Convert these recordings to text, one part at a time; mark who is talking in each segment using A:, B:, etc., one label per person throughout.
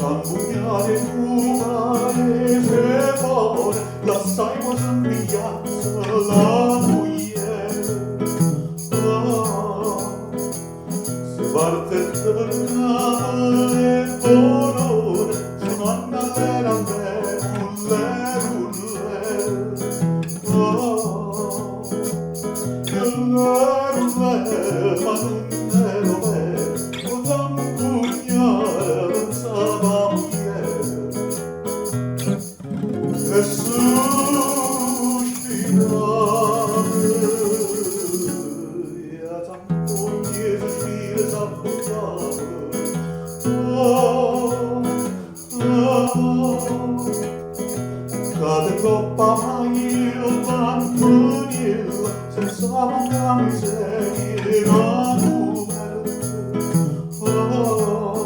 A: Zampugnare nu paese fore, lassaimo sembianza la mugliera. Ah, se partette per Napoli e bonora, sunanno allero allero, ullero ullero. Ah, che allero ullero, ma nun era overo, 'o zampugnaro pensava 'a mugliera. E suspirava, e 'a zampogna 'e suspire s'abbuccava. Ah, ah, cade 'ncopp' 'a maglia 'o Bambeniello, senza manco 'a miseria 'e na cuperta. Ah,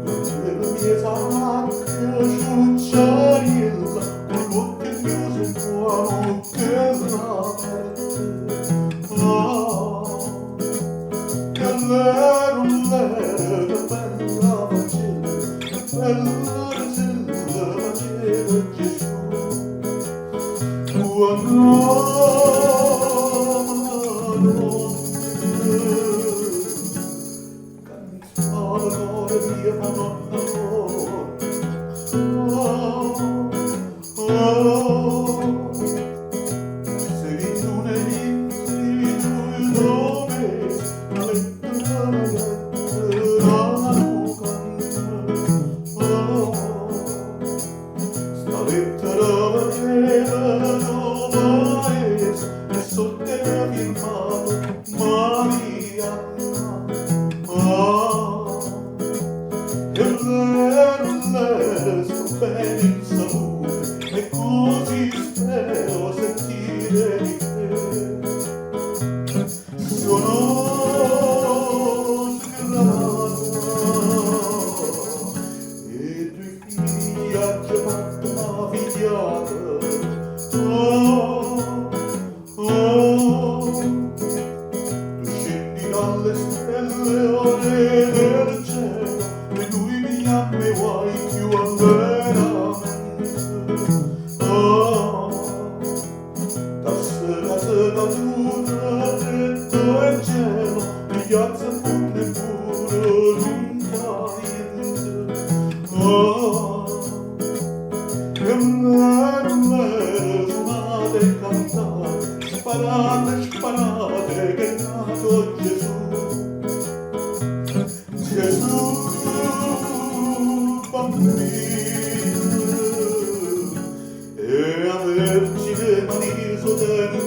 A: durmeva 'mmiez' 'a macchia 'o ciucciariello, cu ll'uocchie 'nchiuse e cu 'a vucchella aperta. Ah, che allero allero, che bella faccella, che bella resella faceva Gesù. Cu 'a Madonna ca 'nnizzava core mio fa nonna nonna. Ah, ah, se 21 e 22 d' 'o mese, na lettera leggette da nu cane. Ah, sta lettera veneva d' 'o paese e sotto era firmato Marianna. Ah, e allero allero sto bene in salute e così spero sentire di te. Sono sgrata e due figli aggio fatto na figliata. Ah, ah, tu scendi dalle stelle, o re del cielo, e nuje pigliammo 'e guaje cchiù alleramente. Ah, tasse, case cadute, tetto e cielo, piazza funne pure nun fa niente. Ah, e allero allero sunate e cantate, sparate, sparate, che è nato Gesù. Gesù bambino e 'a Vergine Maria so tene